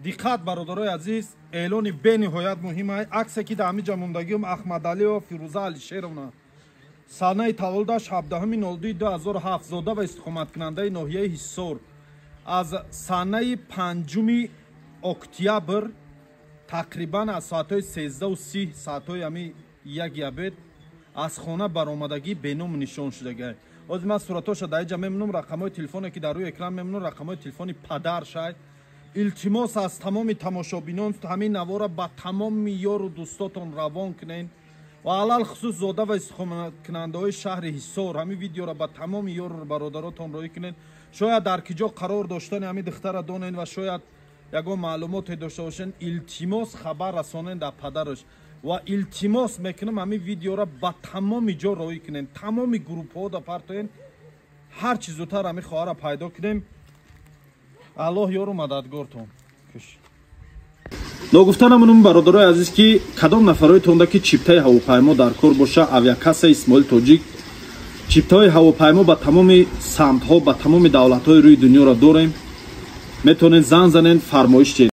Диққат, бародарои азиз, эълони бениҳоят муҳим. Аксе ки дар ҳамин ҷа мондагиум, Ахмадалиева Фирӯза Алишеровна, санаи таваллудаш 17.02.2007, зода ва истиқоматкунандаи ноҳияи Ҳиссор, аз санаи 5 октябр тақрибан аз соатҳои 13:30, соатҳои ҳами 1 обед, аз хона баромадагӣ беному нишон шудагай. Ҳозир ман суратҳоша дар инҷа мемонам, рақамҳои телефоне ки дар рӯи экран мемонам, рақамҳои телефони падаршай. Илтимос аз тамоми тамошобинон, ҳамин навора ба тамоми ёру дӯстотон равон кунед ва алалхусус зода ва истиқоматкунандаҳои шаҳри Ҳиссор, ҳамин видеоро ба тамоми ёру бародаротон роҳӣ кунед. Шояд дар ки ҷо қарор доштани ҳамин духтара донед ва шояд ягон маълумоте дошта бошед, илтимос, хабар расонед дар падараш. Ва илтимос мекунам, ҳамин видеоро ба тамоми ҷо роҳӣ кунед, тамоми группҳо да партоен, ҳар чӣ зудтар ҳамин хоҳарро пайдо кунем. Аллоҳ ёру мададгортон. Ногуфта намонум, бародарои азиз, ки кадом нафароитонда ки чиптаи ҳавопаймо дар кор боша, авиакассаи Исмоил Тоҷик чиптаҳои ҳавопаймо ба тамоми самтҳо, ба тамоми давлатҳои рӯи дунёро дорем. Метавонед занг занед, фармоиш.